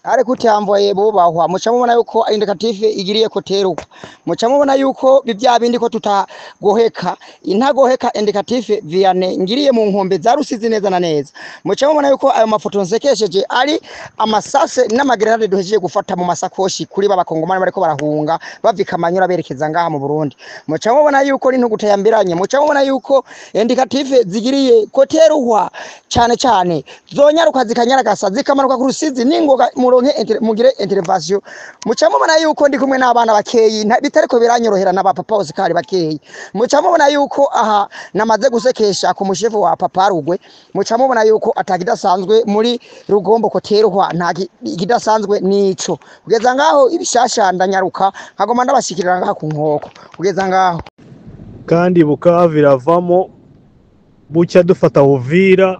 Ariko utyamvoye bubahwa, muca mubona yuko indicatif igiriye koterukwa, muca mubona yuko bya bindi ko tutagoheka intagoheka. Indicatif Vianney ngiriye mu nkombe za Rusizi neza na neza. Muca mubona yuko ayo mafoto nsekesheje ari amasase n'amagrenade duhejeje gufata mu masakoshi kuri b'abakongomani bariko barahunga bava Kamanyura berekeza ngaha mu Burundi. Muca mubona yuko n'intuguta yambiranye. Muca mubona yuko indicatif zigiriye koteruhwa cyane cyane, zonyaruka zikanyaragasa zikamanuka ku Rusizi ningoga muronke mugire intervention. Muca mubona yuko ndi kumwe n'abana bakeyi bitariko biranyorohera n'aba papa Oscar bakeyi. Muca mubona yuko aha namaze gusekesha ku mushefu wa papa Rugwe. Muca mubona yuko atakidasanzwe muri Rugombo koteruhwa, nta kidasanzwe nico kugeza ngaho. Ibishasha ndanyaruka nkagoma ndabashikirira ngaha ku nkoko kugeza ngaho. Kandi Bukavu iravamo, bucya dufata Uvira,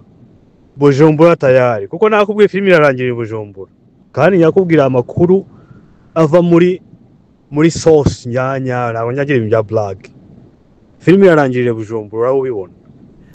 Bujumbura tayari, kuko nakubwiye filimi irarangira i Bujumbura. Kandi nyakubwira amakuru ava muri source nyanya, ntabwo nyagira ibintu bya blague. Filimi irarangirira i Bujumbura, urabibona.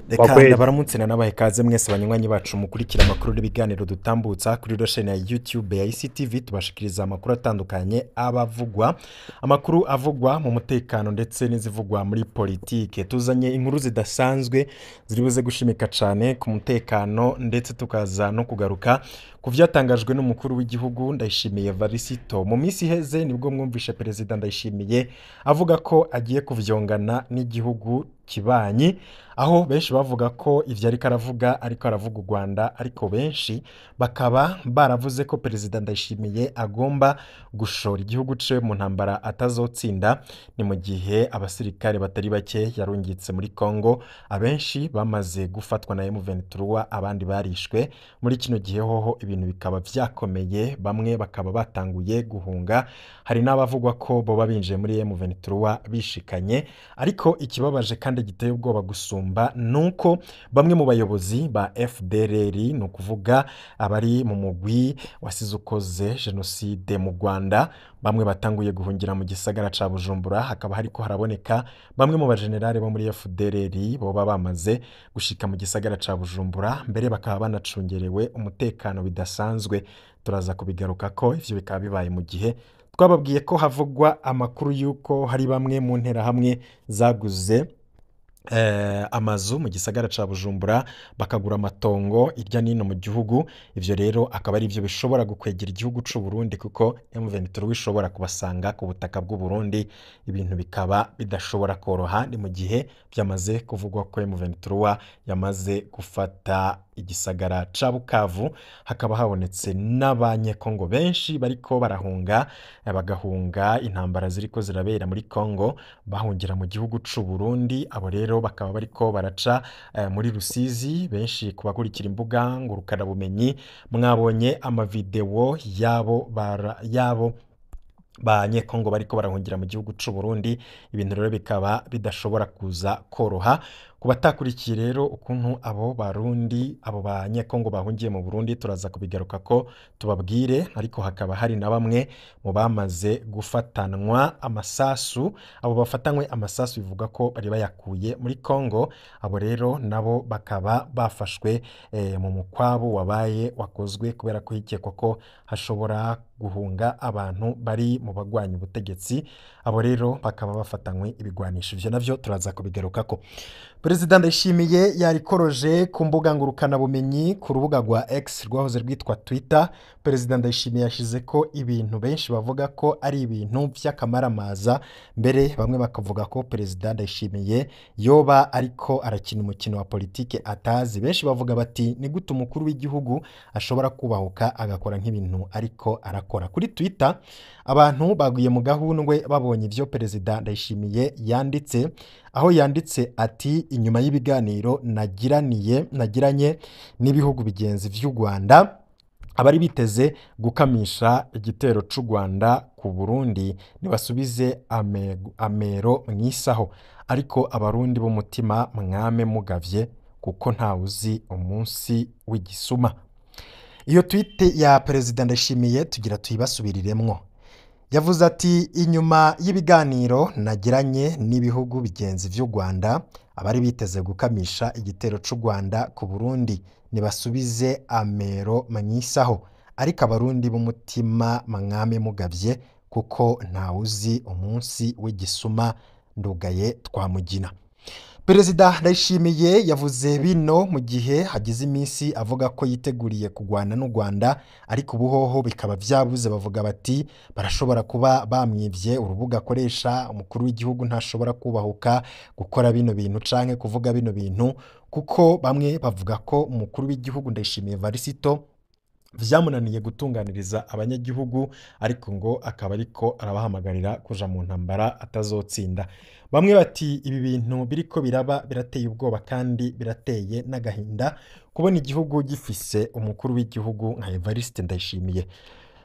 Reka ndabaramutse nanabahe ikaze mwese banywanyi bacu mukurikira amakuru n'ibiganiro dutambutsa kuri chaîne ya YouTube ya ICTV. Tubashikiriza amakuru atandukanye abavugwa, amakuru avugwa mu mutekano ndetse n'izivugwa muri politike. Tuzanye inkuru zidasanzwe ziri buze gushimika cyane ku mutekano, ndetse tukaza no kugaruka ku vyatangajwe n'umukuru w'igihugu Ndayishimiye Varisito. Mu minsi iheze nibwo mwumvishe Perezida Ndayishimiye avuga ko agiye kuvyongana n'igihugu kibanyi, aho benshi bavuga ko ivyo ariko aravuga ariko aravuga u Rwanda, ariko benshi bakaba baravuze ko Perezida Ndayishimiye agomba gushora igihugu ce mu ntambara atazotsinda. Ni mu gihe abasirikare batari bake yarungitse muri Congo, abenshi bamaze gufatwa na M23, abandi barishwe. Muri kino gihe hoho ibintu bikaba vyakomeye, bamwe bakaba batanguye guhunga, hari n'abavugwa ko boba binjiye muri M23 bishikanye. Ariko ikibabaje kandi giteye ubwoba gusumba nuko bamwe mu bayobozi ba FDLR, ni ukuvuga abari mu mugwi wasize ukoze jenoside mu Rwanda, bamwe batanguye guhungira mu gisagara ca Bujumbura. Hakaba hariko haraboneka bamwe mu bajenerali bo muri FDLR boba bamaze gushika mu gisagara ca Bujumbura, mbere bakaba banacungerewe umutekano bidasanzwe. Turaza kubigaruka ko ivyo bikaba bibaye mu gihe twababwiye ko havugwa amakuru y'uko hari bamwe mu nterahamwe zaguze amazu mu gisagara ca Bujumbura, bakagura amatongo irya nino mu gihugu. Ivyo rero akaba ari ivyo bishobora gukwegera igihugu c'u Burundi, kuko M23 ishobora kubasanga ku butaka bw'u Burundi, ibintu bikaba bidashobora koroha. Ni mu gihe byamaze kuvugwa ko M23 yamaze gufata igisagara ca Bukavu, hakaba habonetse n'abanyekongo benshi bariko barahunga, bagahunga intambara ziriko zirabera muri Kongo, bahungira mu gihugu c'u Burundi. Abo rero bakaba bariko baraca muri Rusizi. Benshi kubakurikira imbuga ngurukanabumenyi mwabonye amavideo yabo banyekongo bariko barahungira mu gihugu c'u Burundi. Ibintu rero bikaba bidashobora kuza koroha. Ku batakurikiye rero ukuntu abo barundi, abo banyekongo bahungiye mu Burundi, turaza kubigaruka ko tubabwire. Ariko hakaba hari na bamwe mu bamaze gufatanwa amasasu. Abo bafatanywe amasasu bivuga ko bari bayakuye muri Kongo. Abo rero nabo bakaba bafashwe mu mukwabu wabaye wakozwe kubera ko hikekwa ko hashobora guhunga abantu bari mu bagwanya ubutegetsi. Abo rero bakaba bafatanywe ibigwanisho, ivyo navyo turaza kubigarukako. Perezida Ndayishimiye yarikoroje ku mbuga ngurukanabumenyi, ku rubuga rwa X rwahoze rwitwa Twitter. Perezida Ndayishimiye yashize ko ibintu benshi bavuga ko ari ibintu vy'akamaramaza, mbere bamwe bakavuga ko Perezida Ndayishimiye yoba ariko arakina umukino wa politike atazi. Benshi bavuga bati: "Ni gute umukuru w'igihugu ashobora kubahuka agakora nk'ibintu ariko arakora?" Kuri Twitter abantu baguye mu gahundwe babonye ivyo Perezida Ndayishimiye yanditse, aho yanditse ati: "Inyuma y'ibiganiro nagiranye n'ibihugu bigenzi vy'u Rwanda, abari biteze gukamisha igitero c'u Rwanda ku Burundi nibasubize amero mwisaho, ariko abarundi b'umutima mwame mugavye kuko ntawuzi umunsi w'igisuma." Iyo tweet ya Perezida Ndayishimiye tugira tuyibasubiriremwo. Yavuze ati: "Inyuma y'ibiganiro nagiranye n'ibihugu bigenzi vy'u Rwanda, abari biteze gukamisha igitero c'u Rwanda ku Burundi nibasubize amero mwisaho, Ariko abarundi b'umutima mwame mugavye, kuko ntawuzi umunsi w'igisuma ndugaye twamugina. Perezida Ndayishimiye yavuze bino mu gihe hagize iminsi avuga ko yiteguriye kugwana n'u Rwanda, ariko ubuhoho bikaba vyabuze. Bavuga bati barashobora kuba bamwivye urubuga akoresha, umukuru w'igihugu ntashobora kubahuka gukora bino bintu canke kuvuga bino bintu, kuko bamwe bavuga ko umukuru w'igihugu Ndayishimiye Varisito vyamunaniye gutunganiriza abanyagihugu, ariko ngo akaba ariko arabahamagarira kuja mu ntambara atazotsinda. Bamwe bati ibi bintu biriko biraba birateye ubwoba kandi birateye n'agahinda kubona igihugu gifise umukuru w'igihugu nka Evariste Ndayishimiye.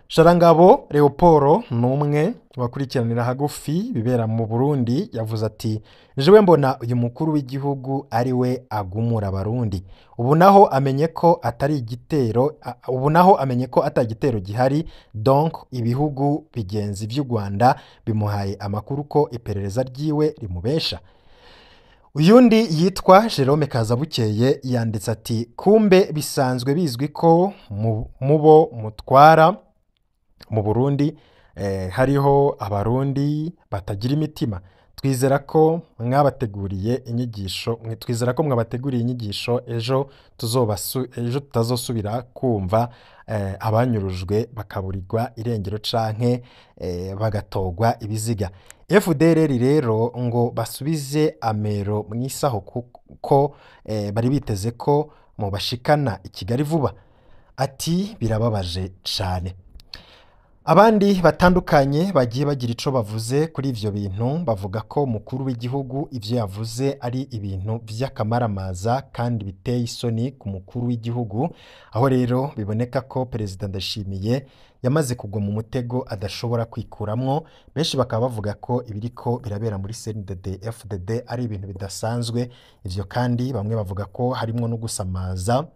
Sharangabo Leopold ni umwe bakurikiranira hagufi bibera mu Burundi, yavuze ati jewe mbona uyu mukuru w'igihugu ari we agumura abarundi. Ubu naho amenye ko atari igitero, ubu naho amenye ko atagitero gihari, donc ibihugu bigenzi vy'u Rwanda bimuhaye amakuru ko iperereza ryiwe rimubesha. Uyundi yitwa Jerome Kazabukeye yanditse ati kumbe bisanzwe bizwi ko mubo mutwara mu Burundi hariho abarundi batagira imitima. Twizera ko mwabateguriye inyigisho, twizera ko mwabateguriye inyigisho ejo ejo tutazosubira kumva abanyurujwe bakaburirwa irengero canke bagatogwa ibiziga. FDLR rero ngo basubize amero mwisaho kuko bari biteze ko mubashikana i Kigali vuba. Ati birababaje cane. Abandi batandukanye bagiye bagira ico bavuze kuri ivyo bintu, bavuga ko mukuru w'igihugu ivyo yavuze ari ibintu vy'akamaramaza kandi biteye isoni ku mukuru w'igihugu, aho rero biboneka ko Perezida Ndayishimiye yamaze kugwa mu mutego adashobora kwikuramwo. Benshi bakaba bavuga ko ibiriko birabera muri CNDD FDD ari ibintu bidasanzwe. Ivyo kandi bamwe bavuga ko harimwo no gusamaza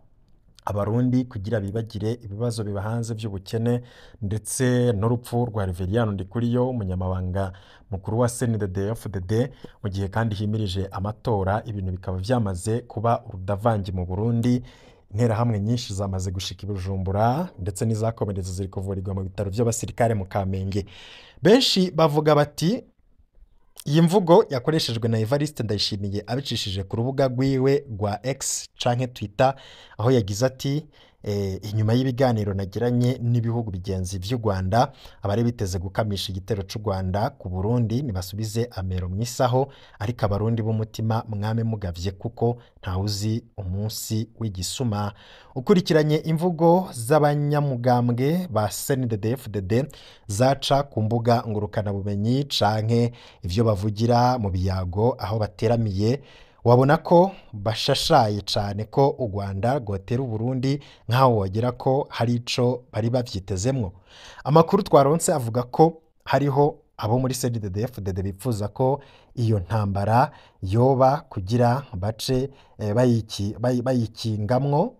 abarundi kugira bibagire ibibazo bibahanze by'ubukene ndetse n'urupfu rwa Reverien Ndikuriyo, umunyamabanga mukuru wa CNDD FDD, mu gihe kandi himirije amatora, ibintu bikaba vyamaze kuba urudavangi mu Burundi. Interahamwe nyinshi zamaze gushika i Bujumbura ndetse n'izakomeretse ziri kuvurirwa mu bitaro by'abasirikare mu Kamenge. Benshi bavuga bati iyi mvugo yakoreshejwe na Evariste Ndayishimiye abicishije ku rubuga rwiwe rwa X canke Twitter, aho yagize ati inyuma y'ibiganiro nagiranye n'ibihugu bigenzi vy'u Rwanda, abari biteze gukamisha igitero c'u Rwanda ku Burundi nibasubize amero mwisaho, ariko abarundi b'umutima mwame mugavye kuko ntawuzi umunsi w'igisuma. Ukurikiranye imvugo z'abanyamugambwe ba CNDD-FDD zaca ku mbuga ngurukana bumenyi canke ivyo bavugira mu biyago aho bateramiye, wabona ko bashashaye cane ko u Rwanda rwotera Uburundi nkaho wogera ko hari ico bari bavyitezemwo. Amakuru twaronse avuga ko hariho abo muri CNDD-FDD bipfuza ko iyo ntambara yoba kugira bace bayikingamwo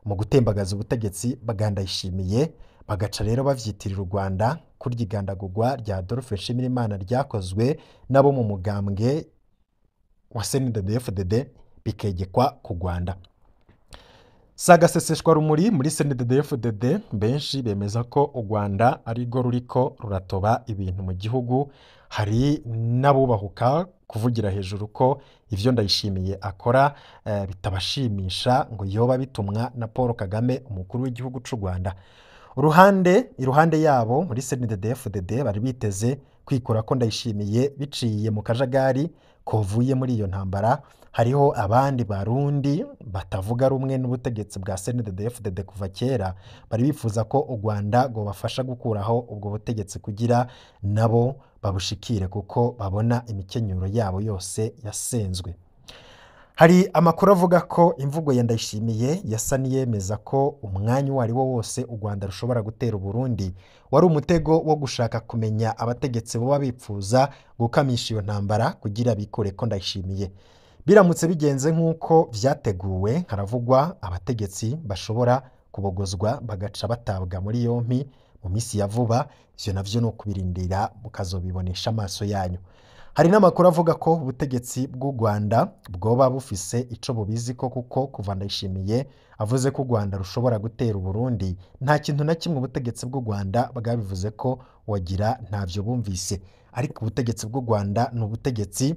mu gutembagaza ubutegetsi bwa Ndayishimiye, bagaca rero bavyitirira u Rwanda kurya igandagurwa rya Adolphe Nshimirimana ryakozwe nabo mu mugambwe wa CNDD-FDD bikegekwa ku Rwanda. Sagaseseshwa rumuri muri CNDD-FDD, benshi bemeza ko u Rwanda ari rwo ruriko ruratoba ibintu mu gihugu. Hari n'abubahuka kuvugira hejuru ko ivyo Ndayishimiye akora bitabashimisha, ngo yoba bitumwa na Paul Kagame umukuru w'igihugu c'u Rwanda. Iruhande yabo muri CNDD-FDD bari biteze kwikura ko Ndayishimiye biciye mu kajagari kovuye muri iyo ntambara. Hariho abandi barundi batavuga rumwe n'ubutegetsi bwa CNDD-FDD kuva kera, bari bifuza ko u Rwanda rwobafasha gukuraho ubwo butegetsi kugira nabo babushikire, kuko babona imikenyero yabo yose yasenzwe. Hari amakuru avuga ko imvugo ya Ndayishimiye yasa n'iyemeza ko umwanya uwo ari wo wose u Rwanda rushobora gutera Uburundi wari umutego wo gushaka kumenya abategetsi boba bipfuza gukamisha iyo ntambara kugira bikure ko Ndayishimiye. Biramutse bigenze nk'uko vyateguwe, haravugwa abategetsi bashobora kubogozwa bagaca batabwa muri yompi mu misi ya vuba. Ivyo navyo no kubirindira mukazobibonesha amaso yanyu. Hari n'amakuru avuga ko ubutegetsi bw'u Rwanda bwoba bufise ico bubizi ko, kuko kuva Ndayishimiye avuze ko u Rwanda rushobora gutera Uburundi, nta kintu na kimwe ubutegetsi bw'u Rwanda bwabivuze ko wagira ntavyo bumvise. Ariko ubutegetsi bw'u Rwanda ni ubutegetsi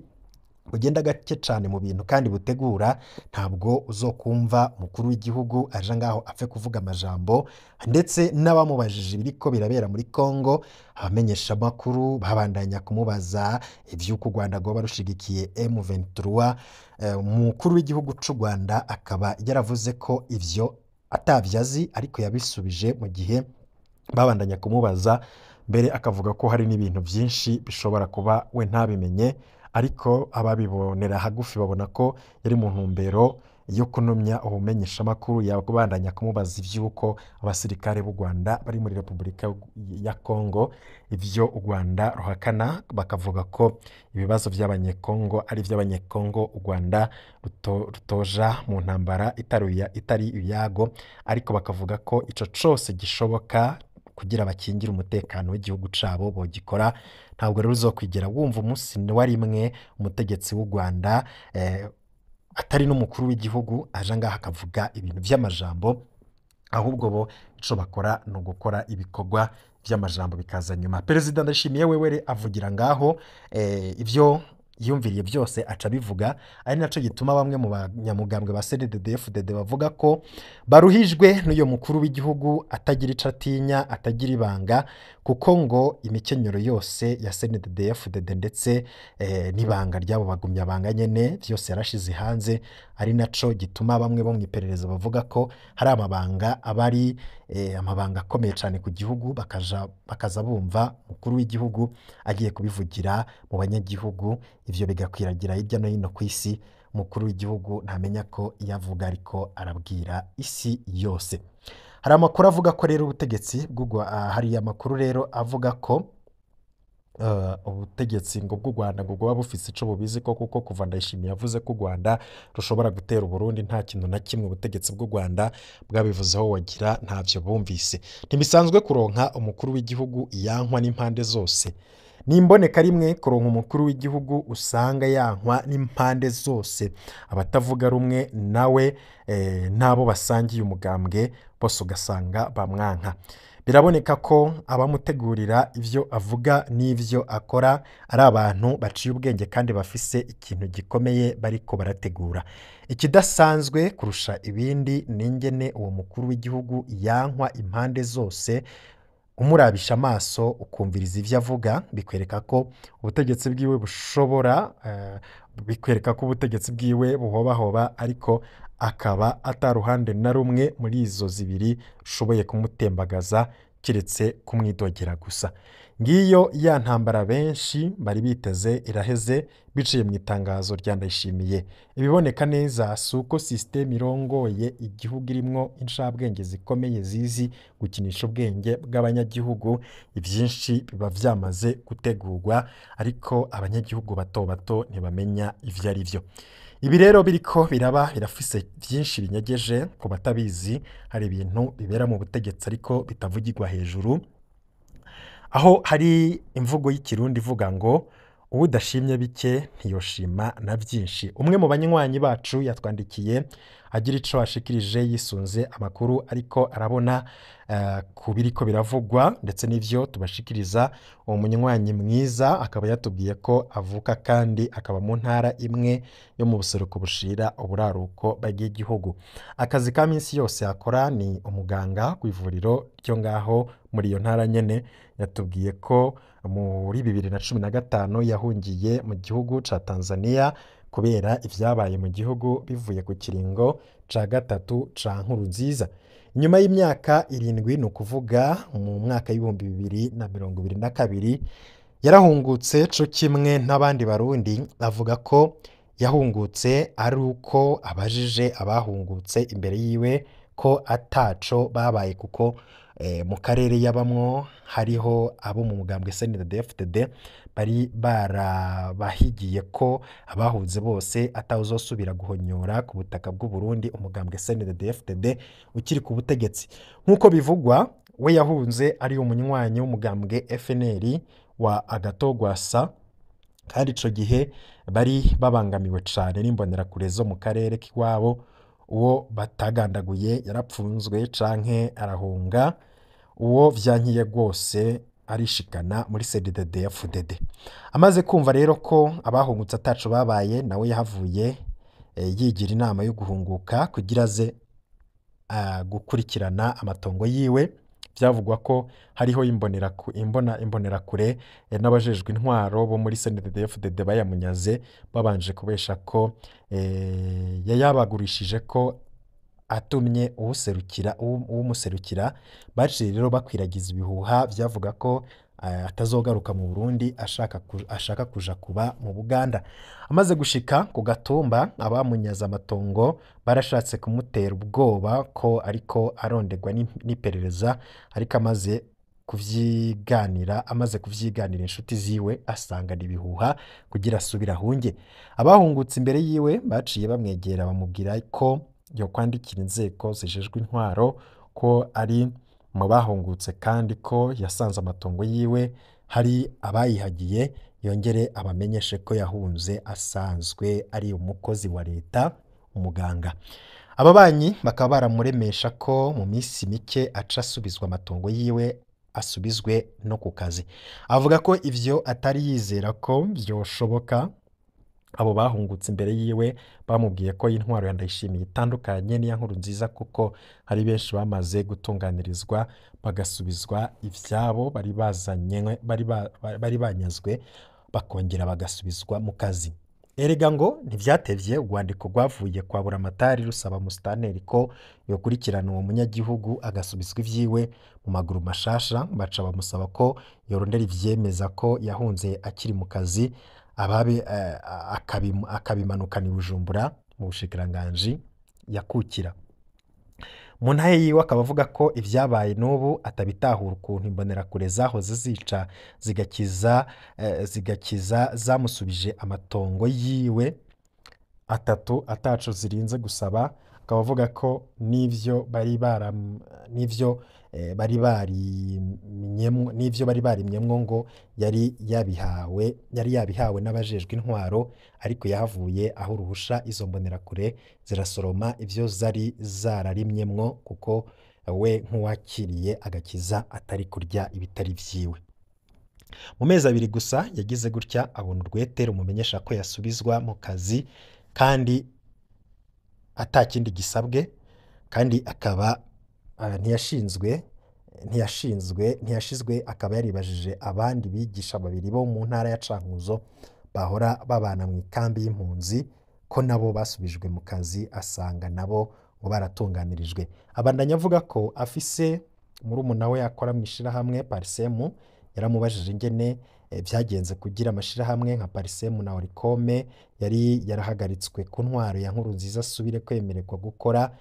bugenda gake cyane mu bintu kandi butegura. Ntabwo uzokumva umukuru w'igihugu aje ngaho apfe kuvuga amajambo, ndetse n'abamubajije ibiriko birabera muri Congo, abamenyeshamakuru babandanya kumubaza ivy'uko u Rwanda rwoba rushigikiye M23, umukuru w'igihugu c'u Rwanda akaba yaravuze ko ivyo atavyo azi, ariko yabisubije mu gihe babandanya kumubaza mbere, akavuga ko hari n'ibintu byinshi bishobora kuba we ntabimenye, ariko ababibonera hagufi babona ko yari mu ntumbero yo kunumya ubumenyeshamakuru yabandanya kumubaza ivy'uko abasirikare b'u Rwanda bari muri Repubulika ya Congo, ivyo u Rwanda ruhakana, bakavuga ko ibibazo by'abanyekongo ari ivy'abanyekongo, u Rwanda rutoja mu ntambara itari iyago, ariko bakavuga ko ico cose gishoboka kugira bakingire umutekano w'igihugu cabo bogikora. Ntabwo rero uzokwigera wumva umunsi wa rimwe umutegetsi w'u Rwanda atari n'umukuru w'igihugu aje ngaha akavuga ibintu vy'amajambo, ahubwo bo ico bakora ni ugukora ibikorwa vy'amajambo bikaza nyuma. Perezida Ndayishimiye wewe avugira ngaho ivyo yumviriye byose aca bivuga, ari naco gituma bamwe mu banyamugambwe ba CNDD-FDD bavuga ko baruhijwe n'uyo mukuru w'igihugu atagira ico atinya, atagira ibanga, kuko ngo imikenyero yose ya CNDD-FDD ndetse n'ibanga ryabo bagumya banga nyene vyose yarashize hanze, ari naco gituma bamwe bo mw'iperereza bavuga ko hari amabanga abari amabanga akomeye cyane ku gihugu, bakaza bumva mukuru w'igihugu agiye kubivugira mu banyagihugu, ivyo bigakwiragira hirya no hino ku isi. Umukuru w'igihugu ntamenya ko iyo avuga ariko arabwira isi yose. Hari amakuru avuga ko rero ubutegetsi hari amakuru rero avuga ko ubutegetsi ngo bw'u Rwanda ngo bwoba bufise ico bubizi ko, kuko kuva Ndayishimiye yavuze ko u Rwanda rushobora gutera Uburundi, nta kintu na kimwe ubutegetsi bw'u Rwanda bwabivuzeho wagira ntavyo bumvise. Ntibisanzwe kuronka umukuru w'igihugu yankwa n'impande zose. Ni imboneka rimwe kuronka umukuru w'igihugu usanga yankwa n'impande zose, abatavuga rumwe nawe n'abo basangiye umugambwe bose ugasanga bamwanka. Biraboneka ko abamutegurira ivyo avuga n'ivyo akora ari abantu baciye ubwenge kandi bafise ikintu gikomeye bariko barategura. Ikidasanzwe kurusha ibindi ni ingene uwo mukuru w'igihugu yankwa impande zose, umurabisha amaso ukumviriza ivyo avuga, bikwereka ko ubutegetsi bwiwe bushobora bikwereka ko ubutegetsi bwiwe buhobahoba, ariko akaba ataruhande na rumwe muri izo zibiri rushoboye kumutembagaza kiretse kumwidogera gusa. Ngiyo ya ntambara benshi bari biteze iraheze biciye mu itangazo rya Ndayishimiye. Ibiboneka neza si uko system irongoye igihugu irimwo incabwenge zikomeye zizi gukinisha ubwenge bw'abanyagihugu, ivyinshi biba vyamaze gutegurwa, ariko abanyagihugu bato bato ntibamenya ivyo ari vyo. Ibi rero biriko biraba birafise byinshi binyegeje ku batabizi. Hari ibintu bibera mu butegetsi ariko bitavugirwa hejuru, aho hari imvugo y'ikirundi ivuga ngo uwudashimye bike ntiyoshima na byinshi. Umwe mu banywanyi bacu yatwandikiye agira ico ashikirije yisunze amakuru ariko arabona ku biriko biravugwa ndetse n'ivyo tubashikiriza. Uwo munywanyi mwiza akaba yatubwiye ko avuka kandi akaba mu ntara imwe yo mu buseruko bushira uburaruko bw'igihugu. Akazi ka minsi yose akora ni umuganga ku ivuriro ryo ngaho muri iyo ntara nyene. Yatubwiye ko muri 2015 yahungiye mu gihugu ca Tanzania kubera ivyabaye mu gihugu bivuye ku kiringo ca gatatu ca Nkurunziza. Nyuma y'imyaka 7, ni ukuvuga mu mwaka w'2022, yarahungutse co kimwe n'abandi Barundi. Avuga ko yahungutse ari uko abajije abahungutse imbere yiwe ko ataco babaye, kuko mu karere yabamwo hariho abo mu mugambwe CNDD-FDD bari barabahigiye ko abahunze bose atawuzosubira guhonyora ku butaka bw'u Burundi umugambwe CNDD-FDD ukiri ku butegetsi. Nk'uko bivugwa, we yahunze ari umunywanyi w'umugambwe FNL wa Agathon Rwasa, Kandi ico gihe bari babangamiwe cane n'imbonerakure zo mu karere k'iwabo. Uwo batagandaguye yarapfunzwe canke arahunga, uwo vyankiye rwose arishikana muri CNDD FDD. Amaze kumva rero ko abahungutse ataco babaye, nawe yahavuye yigira inama yo guhunguka kugira aze gukurikirana amatongo yiwe. Byavugwa ko hariho imbonerakure n'abajejwe intwaro bo muri CNDD FDD bayamunyaze, babanje kubesha ko yayabagurishije, ko atumye uwuserukira, uwumuserukira. Baciye rero bakwiragiza ibihuha byavuga ko atazogaruka mu Burundi, ashaka kuja kuba mu Buganda. Amaze gushika ku gatumba, abamunyaze amatongo barashatse kumutera ubwoba ko ariko aronderwa n'iperereza, ariko amaze kuvyiganira inshuti ziwe, asanga ni ibihuha kugira asubire ahunge. Abahungutse imbere yiwe baciye bamwegera, bamubwira ko yokwandikira inzego zijejwe intwaro ko ari mu bahungutse, kandi ko yasanze amatongo yiwe hari abayihagiye, yongere abamenyeshe ko yahunze asanzwe ari umukozi wa leta, umuganga. Ababanyi bakaba baramuremesha ko mu minsi mike aca asubizwa amatongo yiwe, asubizwe no ku kazi. Avuga ko ivyo atari yizera ko vyoshoboka. Abo bahungutse imbere yiwe bamubwiye ko intwaro ya Ndayishimiye itandukanye n'iya Nkurunziza, kuko hari benshi bamaze gutunganirizwa, bagasubizwa ivyabo bari bazanye, bari banyazwe, bakongera bagasubizwa mu kazi. Erega ngo ntivyatevye, urwandiko rwavuye kwa Buramatari rusaba musitanteri ko yokurikirana uwo munyagihugu agasubizwa ivyiwe mu maguru mashasha. Baca bamusaba ko yorondera ivyemeza ko yahunze akiri mu kazi, ababe akabimanukana i Bujumbura mu bushikiranganji yakukira. Mu ntahe yiwe akaba avuga ko ibyabaye n'ubu atabitahura, ukuntu imbonerakure zahoze zica zigakiza zamusubije amatongo yiwe atatu ataco zirinze gusaba. Akaba avuga ko n'ivyo bari barimyemwo ngo yari yabihawe n'abajejwe intwaro, ariko yahavuye aho uruhusha izo mbonerakure zirasoroma ivyo zari zararimyemwo, kuko we nk'uwakiriye agakiza atari kurya ibitari vyiwe. Mu mezi 2 gusa yagize gutya abona urwete rumumenyesha ko yasubizwa mu kazi kandi atakindi gisabwe, kandi akaba ntiyashizwe. Akaba yaribajije abandi bigisha babiri bo mu ntara ya Cankuzo bahora babana mu ikambi y'impunzi ko nabo basubijwe mu kazi, asanga nabo ngo baratunganirijwe. Abandanya avuga ko afise murumuna we akora mu ishirahamwe Parsem. Yaramubajije ingene vyagenze kugira amashirahamwe nka Parsem na Olucome yari yarahagaritswe ku ntwaro ya Nkurunziza asubire kwemererwa gukora.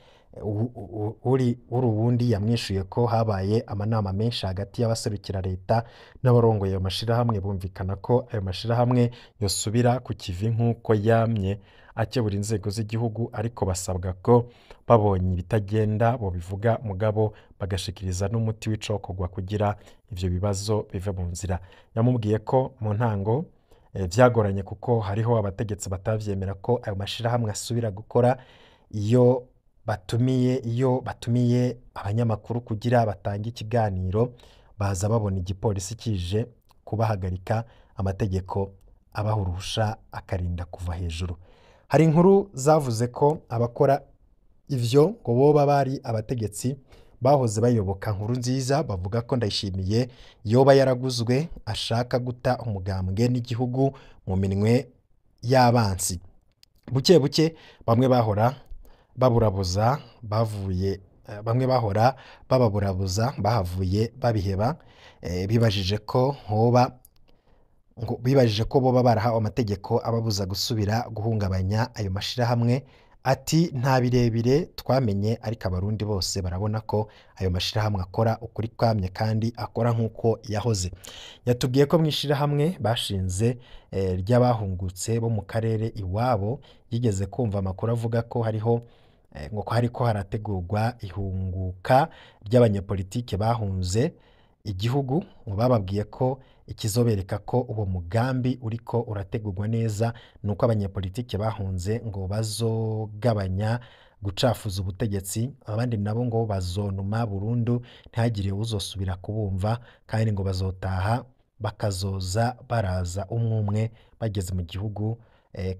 Uri uwundi yamwishuye ko habaye amanama menshi hagati y'abaserukira leta n'abarongoye ayo mashirahamwe, bumvikana ko ayo mashirahamwe yosubira ku kivi nk'uko yamye akebura inzego z'igihugu, ariko basabwa ko babonye ibitagenda bobivuga, mugabo bagashikiriza n'umuti w'icokorwa kugira ivyo bibazo bive mu nzira. Yamubwiye ko mu ntango vyagoranye, kuko hariho abategetsi batavyemera ko ayo mashirahamwe asubira gukora. Iyo batumiye abanyamakuru kugira batange ikiganiro, baza babona igipolisi kije kubahagarika, amategeko abaha uruhusha akarinda kuva hejuru. Hari inkuru zavuze ko abakora ivyo ngo boba bari abategetsi bahoze bayoboka Nkurunziza. Bavuga ko Ndayishimiye yoba yaraguzwe, ashaka guta umugambwe n'igihugu mu minwe y'abansi. Buke buke bamwe bahora baburabuza bavuye bamwe bahora bababurabuza bahavuye babiheba. Bibajije ko boba barahawe amategeko ababuza gusubira guhungabanya ayo mashirahamwe. Ati: "Nta birebire twamenye, ariko Abarundi bose barabona ko ayo mashirahamwe akora ukuri kwamye kandi akora nk'uko yahoze." Yatubwiye ko mu ishirahamwe bashinze ry'abahungutse bo mu karere iwabo, yigeze kumva amakuru avuga ko hariho ngo ko hariko harategurwa ihunguka ry'abanyepolitike bahunze. igihugu. Ngo bababwiye ko ikizobereka ko uwo mugambi uriko urategurwa neza nuko abanyepolitike bahunze ngo bazogabanya gucafuza ubutegetsi, abandi nabo ngo bazonuma burundu ntihagire uzosubira kubumva, kandi ngo bazotaha bakazoza baraza umwe umwe bageze mu gihugu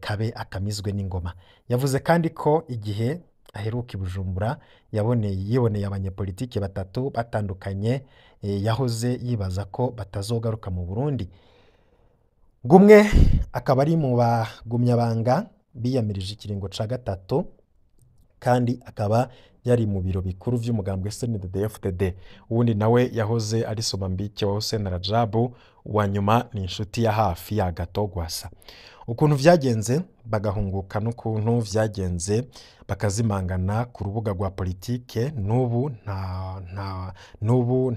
kabe akamizwe n'ingoma. Yavuze kandi ko igihe aheruka i Bujumbura yiboneye abanyepolitike batatu batandukanye, yahoze yibaza ko batazogaruka mu Burundi. Gumwe akaba ari mu bagumyabanga biyamirije ikiringo ca gatatu, kandi akaba yari mu biro bikuru vy'umugambwe CNDD-FDD. Uwundi nawe yahoze ari Somambike wa Hussein Rajabu, uwa nyuma ni inshuti ya hafi ya Gatogwasa. Ukuntu vyagenze bagahunguka n'ukuntu vyagenze bakazimangana ku rubuga rwa politike, n'ubu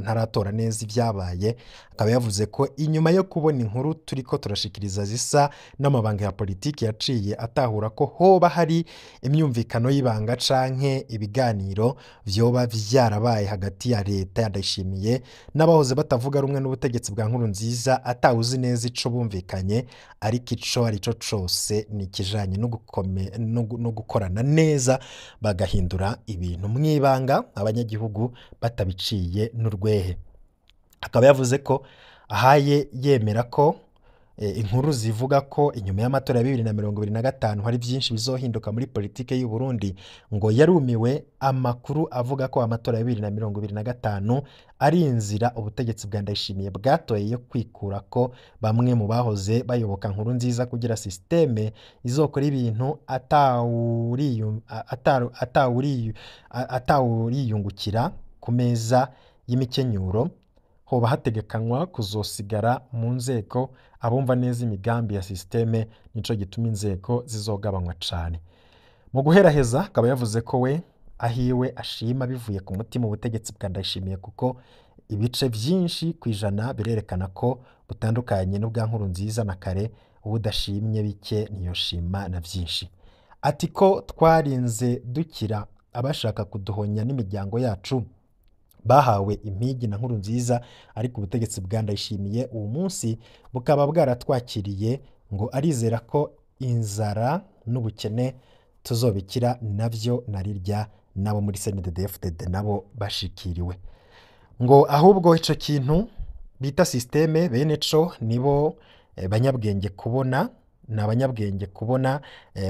ntaratora neza ibyabaye. Akaba yavuze ko inyuma yo kubona inkuru turiko turashikiriza zisa n'amabanga ya politike, yaciye atahura ko hoba hari imyumvikano y'ibanga canke ibiganiro vyoba vyarabaye hagati ya leta ya Ndayishimiye n'abahoze batavuga rumwe n'ubutegetsi bwa Nkurunziza, atawuzi neza ico bumvikanye, ariko ico arico cose ni ikijanye no gukorana neza bagahindura ibintu mwibanga abanyagihugu batabiciye n'urwehe. Akaba yavuze ko ahaye yemera ko inkuru zivuga ko inyuma y'amatora ya 2025 hari byinshi bizohinduka muri politike y'u Burundi, ngo yarumiwe amakuru avuga ko amatora ya 2025 ari inzira ubutegetsi bwa Ndayishimiye bwatoye yo kwikura ko bamwe mu bahoze bayoboka Nkurunziza kugira systeme izokora ibintu atawuriyungukira ku meza y'imikenyuro. Hoba hategekanywa kuzosigara mu nzego abumva neza imigambi ya systeme, nico gituma inzego zizogabanywa cane. Mu guheraheza akaba yavuze ko we ahiwe ashima bivuye ku mutima ubutegetsi bwa Ndayishimiye, kuko ibice byinshi kwijana birerekana ko butandukanye n'ubwa Nkurunziza na kare, ubudashimye bike niyoshima na byinshi. Ati ko twarinze dukira abashaka kuduhonya n'imiryango yacu bahawe impigi na Nkurunziza, ariko ubutegetsi bwa Ndayishimiye uwo munsi bukaba bwaratwakiriye, ngo arizera ko inzara n'ubukene tuzobikira navyo narirya nabo muri CNDD-FDD nabo bashikiriwe. Ngo ahubwo ico kintu bita systeme bene co nibo banyabwenge kubona, n'abanyabwenge kubona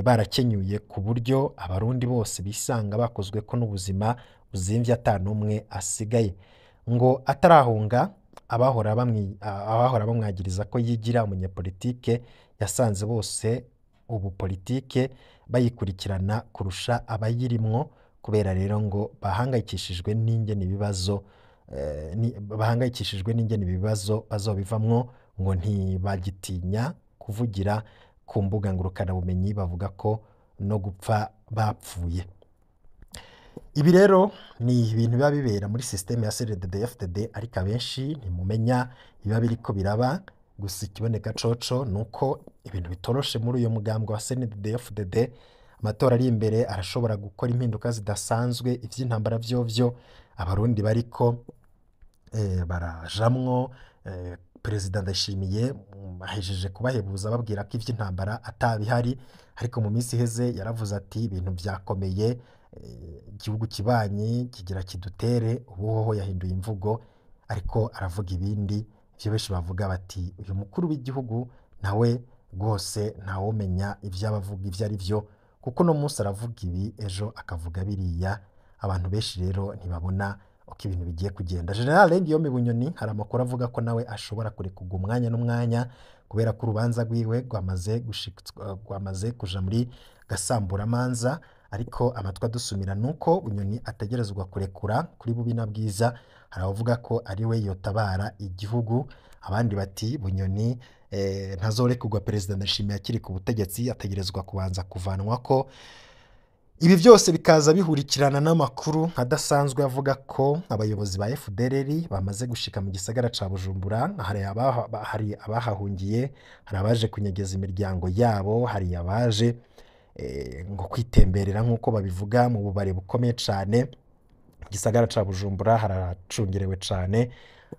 barakenyuye ku buryo abarundi bose bisanga bakozwe ko n'ubuzima buzimvye atanumwe asigaye. Ngo atarahunga abahora bamwagiriza ko yigira umunyepolitike, yasanze bose ubu politike bayikurikirana kurusha abayirimwo, kubera rero ngo bahangayikishijwe n'ingene ibibazo bazobivamwo, ngo ntibagitinya kuvugira ku mbuga ngurukanabumenyi bavuga ko no gupfa bapfuye. Ibi rero ni ibintu biba bibera muri systeme ya CNDD-FDD, ariko abenshi ntimumenya biba biriko biraba. Gusa ikiboneka coco nuko ibintu bitoroshe muri uyo mugambwe wa CNDD-FDD. Amatora ari imbere arashobora gukora impinduka zidasanzwe, ivy'intambara vyovyo abarundi bariko barajamwo. Perezida Ndayishimiye ahejeje kubahebuza babwira ko ivy'intambara atabihari, ariko mu minsi iheze yaravuze ati ibintu byakomeye, igihugu kibanye kigira kidutere. Ubu hoho yahinduye imvugo ariko aravuga ibindi ivyo benshi bavuga bati uyu mukuru w'igihugu nawe rwose ntawomenya ivyo abavuga ivyo ari vyo, kuko no munsi aravuga ibi ejo akavuga biriya. Abantu benshi rero ntibabona uko ibintu bigiye kugenda. General Guillaume Bunyoni hari amakuru avuga ko nawe ashobora kurekurwa umwanya n'umwanya, kubera ko urubanza rwiwe rwamaze kuja muri gasamburamanza, ariko amatwi adusumira nuko Bunyoni ategerezwa kurekura kuri bubi na bwiza. Hari abavuga ko ari we yotabara igihugu, abandi bati Bunyoni ntazorekurwa, Perezida Ndayishimiye akiri ku butegetsi ategerezwa kubanza kuvanwa ko. Ibi byose bikaza bihurikirana n'amakuru adasanzwe avuga ko abayobozi ba FDLR bamaze gushika mu gisagara ca Bujumbura. Hari abahahungiye, hari abaje kunyegeza imiryango yabo, hari abaje ngo kwitemberera nk'uko babivuga mu bubare bukomeye cane. Igisagara ca Bujumbura haracungerewe cane.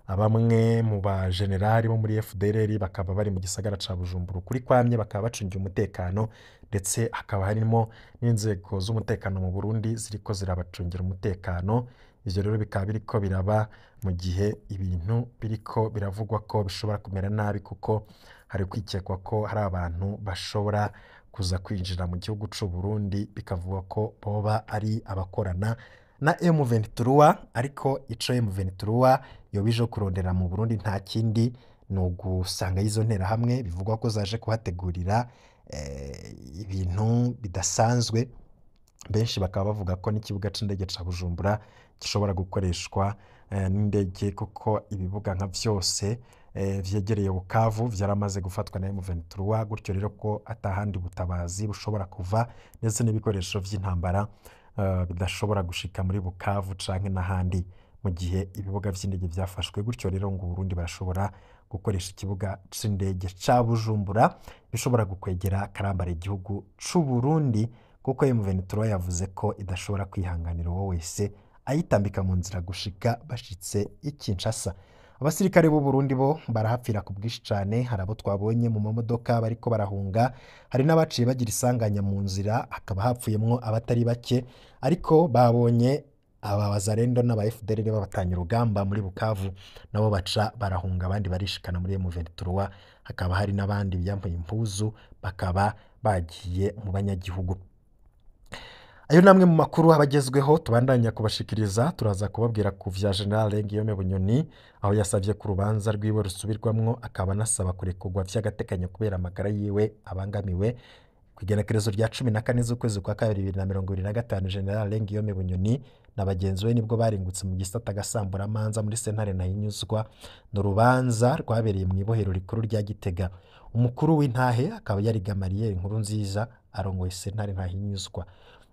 Bamwe mu bajenerali bo muri FDLR bakaba bari mu gisagara ca Bujumbura ukuri kwamye, bakaba bacungiye umutekano, ndetse hakaba harimo n'inzego z'umutekano mu Burundi ziriko zirabacungira umutekano. Ivyo rero bikaba biriko biraba mu gihe ibintu biriko biravugwa ko bishobora kumera nabi, kuko hari kwikekwa ko hari abantu bashobora kuza kwinjira mu gihugu c'u Burundi, bikavugwa ko boba ari abakorana na M23. Ariko ico M23 yoba ije kurondera mu Burundi nta kindi, ni ugusanga izo nterahamwe bivugwa ko zaje kuhategurira ibintu bidasanzwe. Benshi bakaba bavuga ko n'ikibuga c'indege ca Bujumbura gishobora gukoreshwa n'indege, kuko ibibuga nka vyose vyegereye Bukavu vyaramaze gufatwa na M23, gutyo rero ko atahandi butabazi bushobora kuva, ndetse n'ibikoresho vy'intambara bidashobora gushika muri Bukavu canke n'ahandi mu gihe ibibuga vy'indege vyafashwe. Gutyo rero ngo Burundi barashobora gukoresha ikibuga c'indege ca Bujumbura, bishobora gukwegera karambara igihugu c'u Burundi, kuko M23 yavuze ko idashobora kwihanganira uwo wese ayitambika mu nzira gushika bashitse i Kinshasa. Abasirikare b'u Burundi bo barahapfira ku bwinshi cane. Hari abo twabonye mu mamodoka bariko barahunga, hari n'abaciye bagira isanganya mu nzira, hakaba hapfuyemwo abatari bake, ariko babonye aba Wazalendo n'aba FDLR babatanya urugamba muri Bukavu, nabo baca barahunga, abandi barishikana muri M23, hakaba hari n'abandi biyambaye impuzu bakaba bagiye mu banyagihugu. Ayo namwe mu makuru abagezweho tubandanya kubashikiriza. Turaza kubabwira ku vya General Guillaume Bunyoni, aho yasavye ku rubanza rwiwe rusubirwamwo, akaba anasaba kurekurwa vy'agateganyo kubera amagara yiwe abangamiwe. Ku igenekerezo rya 14 z'ukwezi kwa kabiri 2025, General Guillaume Bunyoni na bagenzi be nibwo baringutse mu gisata gasamburamanza muri sentare Ntahinyuzwa. Ni urubanza rwabereye mu ibohero rikuru rya Gitega. Umukuru w'intahe akaba yari Gamariye Nkurunziza arongoye sentare Ntahinyuzwa.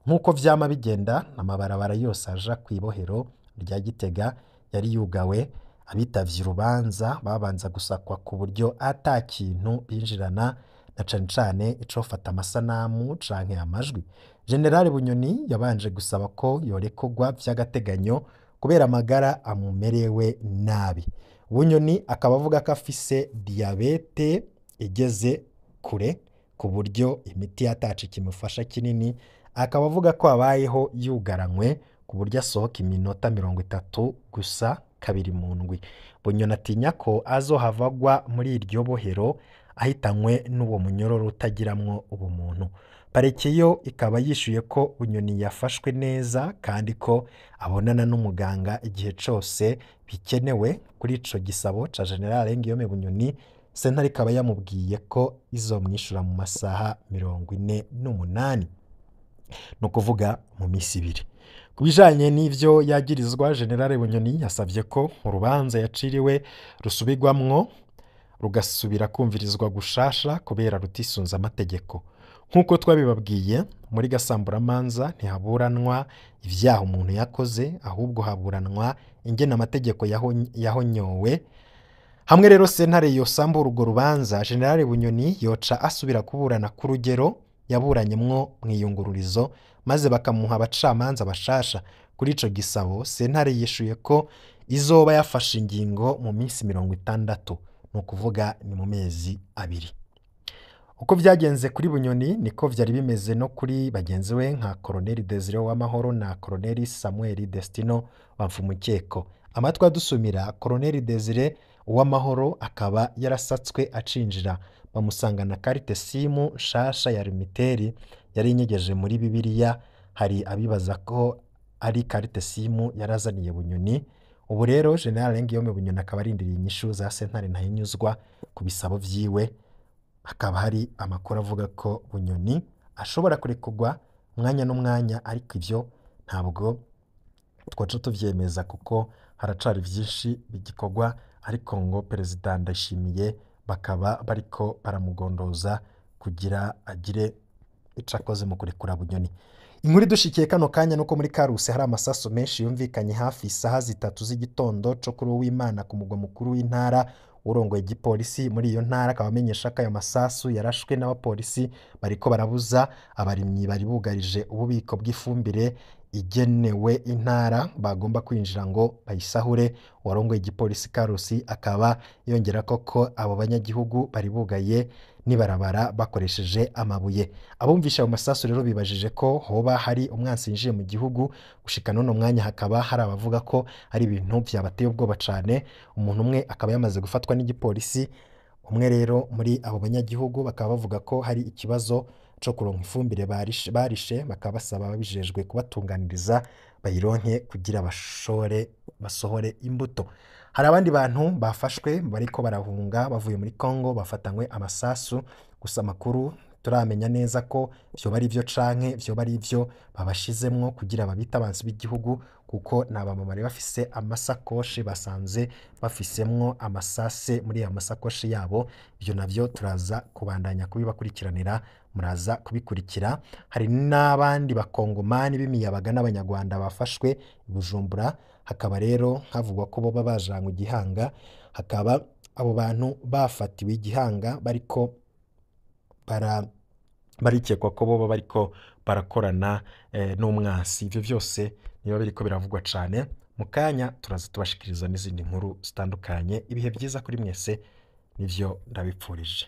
Nk'uko vyama bigenda, amabarabara yose aja ku ibohero rya Gitega yari yugawe. Abitavye urubanza babanza gusakwa ku buryo ata kintu binjirana, na cane cane icofata amasanamu canke amajwi. General Bunyoni yabanje gusaba ko yorekurwa vy'agateganyo kubera amagara amumerewe nabi. Bunyoni akaba avuga ko afise diyabete igeze kure ku buryo imiti yatacu kimufasha kinini, akaba avuga ko abayeho yugaranywe ku buryo asohoka iminota 30 gusa kabiri mu ndwi. Bunyoni atinya ko azohava agwa muri iryo bohero ahitanywe n'uwo munyororo utagiramwo ubumuntu. Parike yo ikaba yishuye ko Bunyoni yafashwe neza kandi ko abonana n'umuganga igihe cose bikenewe. Kuri ico gisabo ca General Guillaume Bunyoni, sentare ikaba yamubwiye ko izomwishura mu masaha 48, ni ukuvuga mu minsi ibiri. Ku bijanye n'ivyo yagirizwa, General Bunyoni yasavye ko urubanza yaciriwe rusubirwamwo rugasubira kumvirizwa gushasha kubera rutisunze amategeko. Nk'uko twabibabwiye, muri gasamburamanza ntihaburanwa ivyaha umuntu yakoze, ahubwo haburanwa ingene amategeko yahonyowe. Hamwe rero sentare yosambura urwo rubanza, General Bunyoni yoca asubira kuburana ku rugero yaburanyemwo mw'iyungururizo, maze bakamuha abacamanza bashasha. Kuri ico gisabo, sentare yishuye ko izoba yafashe ingingo mu minsi 60, ni ukuvuga ni mu mezi 2. Uko vyagenze kuri Bunyoni niko vyari bimeze no kuri bagenzi we nka Colonel Desire Uwamahoro na Colonel Samuel Destino Bamfumukeko. Amatwi adusumira, Colonel Desire Uwamahoro akaba yarasatswe acinjira, bamusangana karite simu nshasha ya Lumitel yari inyegeje muri Bibiliya. Hari abibaza ko ari karite simu yarazaniye Bunyoni. Ubu rero General Guillaume Bunyoni akaba arindiriye inyishu za sentare Ntahinyuzwa ku bisabo vyiwe. Hakaba hari amakuru avuga ko Bunyoni ashobora kurekurwa umwanya n'umwanya, ariko ivyo ntabwo twaca tuvyemeza kuko haracari vyinshi bigikorwa. Ariko ngo Perezida Ndayishimiye bakaba bariko baramugondoza kugira agire ico akoze mu kurekura Bunyoni. Inkuru idushikiye kano kanya nuko muri Karusi hari amasasu menshi yumvikanye hafi isaha 3 z'igitondo co kuri Uwimana ku mugwa mukuru w'intara. Urongoye igipolisi muri iyo ntara akaba amenyesha ko ayo masasu yarashwe n'abapolisi bariko barabuza abarimyi bari bugarije ububiko bw'ifumbire igenewe intara bagomba kwinjira ngo bayisahure. Uwarongoye igipolisi Karusi akaba yongera ko abo banyagihugu bari bugaye n'ibarabara bakoresheje amabuye. Abumvisha ayo masasu rero bibajije ko hoba hari umwansi yinjiye mu gihugu. Gushika n'uno mwanya hakaba hari abavuga ko ari ibintu vyabateye ubwoba cane. Umuntu umwe akaba yamaze gufatwa n'igipolisi. Umwe rero muri abo banyagihugu bakaba bavuga ko hari ikibazo co kuronka ifumbire barishe, bakaba basaba ababijejwe kubatunganiriza bayironke kugira bashore basohore imbuto. Hari abandi bantu bafashwe bariko barahunga bavuye muri Congo bafatanywe amasasu, gusa amakuru turamenya neza ko vyoba ari vyo canke vyoba ari ivyo babashizemwo kugira babite abansi b'igihugu, kuko ni abamama bari bafise amasakoshi basanze bafisemwo amasase muri ayo masakoshi yabo. Ivyo navyo turaza kubandanya kubibakurikiranira, muraza kubikurikira. Hari n'abandi bakongomani b'imiyabaga n'abanyarwanda bafashwe i Bujumbura, hakaba rero havugwa ko boba bajanywe i Gihanga. Hakaba abo bantu bafatiwe i Gihanga bariko barikekwa ko boba bariko barakorana n'umwansi. Ivyo vyose niba biriko biravugwa cane. Mu kanya turaza tubashikiriza n'izindi nkuru zitandukanye. Ibihe vyiza kuri mwese, nivyo ndabipfurije.